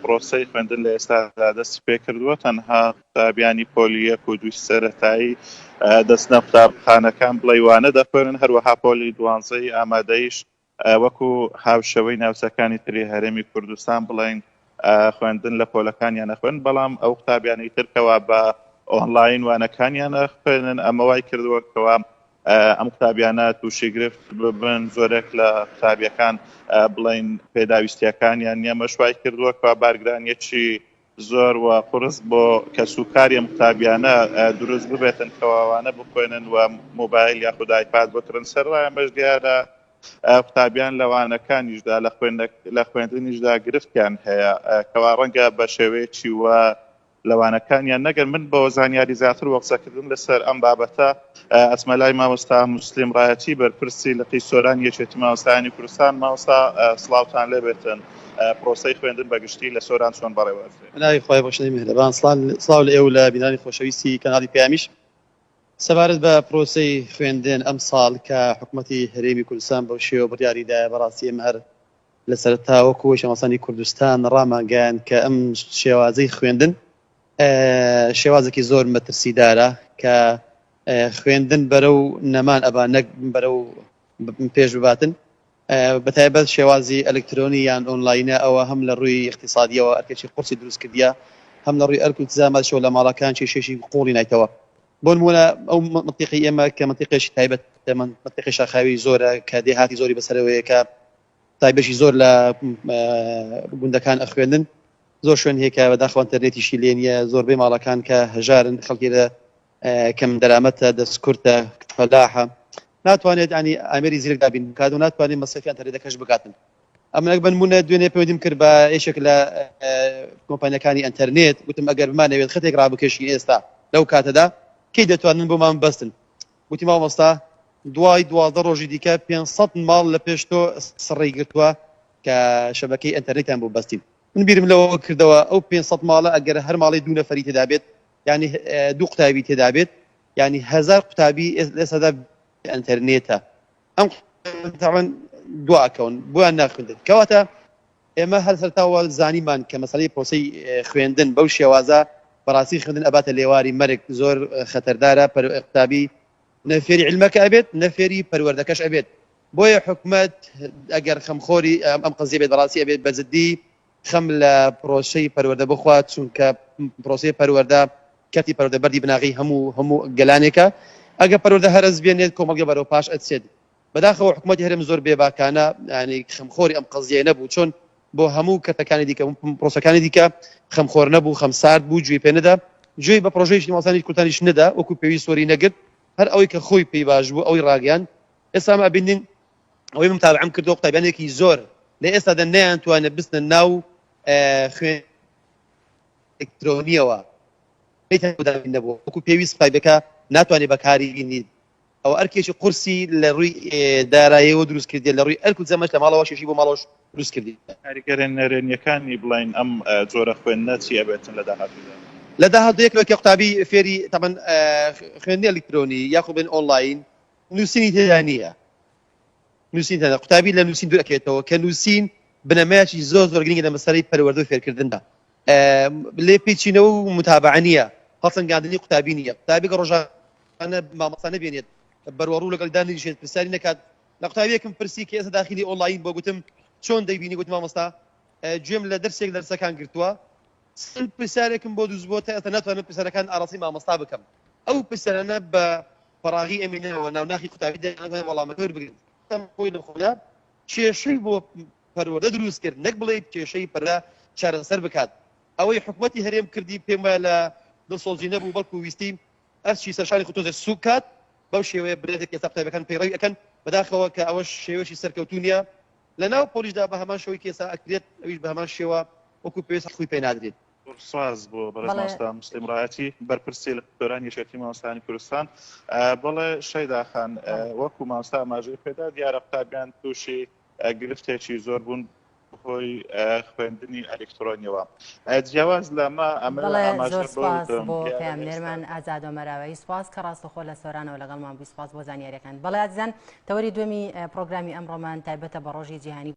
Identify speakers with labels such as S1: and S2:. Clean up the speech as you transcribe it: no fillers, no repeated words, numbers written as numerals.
S1: پرۆسەی خوێندن لە ئێستادا دەستی پێکردووە، تەنها قوتابیانی پۆلی یەک و دووی سەرەتایی دەچنە قوتابخانەکان بڵێی وانە دەخوێنن، هەروەها پۆلی دوانزەی ئامادەیش وەکو هاوشێوەی ناوچەکانی تری هەرێمی کوردستان بڵێین خوێندن لە پۆلەکانیان ئەخوێن، بەڵام ئەو قوتابیانەی تر کەوا بە ئۆنلاین وانەکانیان ئەخوێنن، ئەمە وای کردووە کەوا ئەم قوتابیانە تووشی گرفت ببن، زۆرێک لە قوتابیەکان بڵێین پێداویستیەکانیان نییە، ئەمەش وای کردووە کەوا بارگرانیەکی زۆر و قورس بۆ کەسوکاری ئەم قوتابیانە دروست ببێتن کەوا وانە بخوێنن و مۆبایل یاخود ئایپاد بکڕن، سەرەڕای ئەمەش دیارە قوتابیان لە وانەکانیشدا لە خوێندنیشدا گرفتیان هەیە کەوا ڕەنگە بە شێوەیەکی وە لە وانەکانیان نەگەن. من بۆ زانیاری زیاتر و قسەکردن لەسەر ئەم بابەتە ئەچمە لای مامۆستا موسلیم ڕایەتی بەرپرسی لقی سۆران یەکێتی مامۆستایانی کوردستان. مامۆستا سڵاوتان لێبێتن، پرۆسەی خوێندن بە گشتی لە سۆران چۆن بەڕێوە ئەچێت؟
S2: بە ناوی خوای بەخشندەی میهرەبان. سڵاو لە ئێوە و لە بینەرانی خۆشەویستی کەناڵی پەیامیش. سەبارەت بە پرۆسەی خوێندن ئەمساڵ کە حکومەتی هەرێمی کوردستان بەو شێوە بڕیاری دایە بەڕاستی ئێمە هەر لە سەرەتا وەکو شەمەسانی کوردستان ڕامانگەیاند کە ئەم شێوازەی خوێندن شێوازێکی زۆر مەترسیدارە کە خوێندن بەرەو نەمان ئەبا نەک بەرەو پێش بباتن بەتایبەت شێوازی ئەلکترۆنی یان ئۆنلاینە ئەوە هەم لە ڕووی اقتصادیەوە ئەرکێکی قورسی دروست کردیە هەم لە ڕووی ئەرک و التزاماتشەوە لە ماڵەکان کێشێکی قوڵی نایتەوە بۆ نموونە ئەو مەنتیقەی ئێمە کە مەنتیقێکی تایبەت مەنتیقی شاخاوی زۆرە کە دێهاتی زۆری بەسەرەوەیە کە تایبەشی زۆر لە گوندەکان ئەخوێندن زۆر شوێن هەیە کە بەداخەوە ئەنتەرنێتیشی لێ نییە زۆربەی ماڵەکان کە هەژارن خەڵکی لە کەم دەرامەتە دەست کورتە فەلاحە ناتوانێت ینی ئامێری زیرەک دابین بکات و ناتوانێت مەسرەفی ئەنتەرنێتەکەش بکاتن ئەمنەک بنمونە دوێنێ پەیوەندیم کرد بە یەکێک لە کۆمپانیەکانی ئەتەرنێت گوتم ئەگەر بمانەوێت خەتێک ڕابکێشین ئێستا لەو کاتەدا کەی دەتوانن بۆمان بەستن گوتی مامۆستا دوای 12 ڕۆژی دیکە 500 ماڵ لە پێش تۆ سڕی گرتووە کە شەبەکەی ئەتەرنێتیان بۆ بەستین من بیرم لەوە کردەوە ئەو 500 ماڵە ئەگەر هەر ماڵی دوو نەفەری تێدا بێت یعنی دوو قوتابی تێدا بێت یعنی هەزار قوتابی ئێستادا ئەتەرنێتە ئەم تاوان دواکەون بۆیان ناخوێندن کەواتە ئێمە هەر سەرتاوە زانیمان کە مەسەلەی پرۆسەی خوێندن بەو شێوازە بەڕاستی خوێندن ئەباتە لێواری مەرگ زۆر خەتەردارە قوتابی نە فێری علمەکە ئەبێت نە فێری پەروەردەکەش ئەبێت بۆیە حکومەت ئەگەر خەمخۆری ئەم قەزیە بێت بەڕاستی ئەبێت بە جدی خەم لە پرۆسەی پەروەردە بخوات چونکە پرۆسەی پەروەردە کەرتی پەروەردە بەردی بناغەی هەموو هەموو گەلانێکە ئەگەر پەروەردە هەرەس بێنێت کۆمەڵگە بەرەو پاش ئەچێت بەداخەوە حکوومەتی هەرێم زۆر بێباکانە ینی خەمخۆری ئەم قەزیە نەبوو چۆن بۆ هەموو کەرتەکانی دیکە پرۆسەکانی دیکە خەمخۆر نەبوو خەمسارد بوو گوێی پێ نەدا گوێی بە پرۆژەی مامۆستایانی کوردستانیش نەدا وەکو پێویست وەری نەگرت هەر ئەوەی کە خۆی پێی باش بوو ئەوی ڕاگەیاند ئێستا ئەمە ئەبینین ئەوەی من متابعەم کردووە قوتابیانێکی زۆر لە ئێستادا نەیانتوانێت بچنە ناو خوێن ئەلکترۆنیەوە نەبوو وەکو پێویست قوتابیەکە ناتوانێت بەکاری بینیت ئەوە ئەرکێکی قورسی لە ڕووی دارایەوە دروست کردیە لە ڕووی ئەرک و جەمەش لە ماڵەوە شێشی بۆ ماڵەوەش دروست کردی.
S1: کاریگەرە نەرێنیەکانی بڵێین ئەم جۆرە خوێندنە چی ئەبێتن لە داهاتوودا؟
S2: لە داهاتوو یەک لەوەی قوتابی فێری تەبعەن خوێندنی ئەلکترۆنی یاخود بڵێن ئۆنلاین نووسینی تێدا نییە نووسین تێدا قوتابی لە نووسین دوور ئەکەوێتەوە کە نووسین بنەمایەکی زۆر زۆر گرنگە لە مەسەلەی پەروەردە و فێرکردندا لێپێچینەوە و متابعە نییە هەڵسەنگاندنی قوتابی نییە قوتابی کە ڕۆژانە مامۆستا نەبینێت بەروەڕوو لەگەڵ دانیشێت پرسیاری نەکات لە قوتابیەکم پرسی کە ئێستا داخلی ئۆنلاین بۆ گوتم چۆن دەیبینی گوت مامۆستا گوێم لە دەرسێک دەرسەکان گرتووە چەند پرسیارێکم بۆ دروست بووە تا ئێستا ناتوانم پرسیارەکان ئاراستەی مامۆستا بکەم ئەو پرسیارانە بە فەراغی ئەمینەوە ناو ناخی قوتابی دەیانەوە وەڵامەکە وەربگرن خۆی لە خۆیا کێشەی بۆ پەروەردە دروست کرد نەک بڵێ کێشەی پەرە چارەسەر بکات ئەوەی حکوومەتی هەرێم کردی پێم وایە لە دڵسۆزی نەبوو بەڵکو ویستی ئەرچی سەرشانی خۆ تۆزێ سوک کات بەو شێوەیە برێتێک ئێستا قوتابیەکان پەیڕەوی ئەکەن بەداخەوە کە ئەوەش شێوەیەکی سەرکەوتوو نییە لە ناو پۆلیشدا بە هەمان شێوەی کە ئێستا ئەکرێت ئەویش بە هەمان شێوە وەکو پێویست خۆی پێ نادرێت.
S1: زۆر سپاس بۆ بەڕێز
S3: بەڵێ.
S1: مامۆستا موسلیم ڕایەتی بەرپرسی لقدۆرانی یەکێتی مامۆستایانی کوردستان. بەڵێ شەیدا خان
S3: بەڵێ.
S1: وەکو مامۆستا ئاماژەی پێدا دیارە قوتابیان تووشی گرفتێکی زۆر بوون بەهۆی خوێندنی ئەلیکترۆنیەوە. جیاواز لەمە ئەمەوێ
S3: بەڵێ
S1: ئاماژە
S3: زۆر
S1: بەوە
S3: سپاس
S1: بدەم
S3: بۆ
S1: دیارە
S3: پەیامنێرمان
S1: ئێستا
S3: ئازاد ئۆمەراوەیی سپاس کە ڕاستەوخۆ لە سۆرانەوە لەگەڵمان بووی سپاس بۆ زانیاریەکان بەڵێ ئازیزان تەوەری دووەمی پرۆگرامی ئەمڕۆمان تایبەتە بە ڕۆژی جیهانی.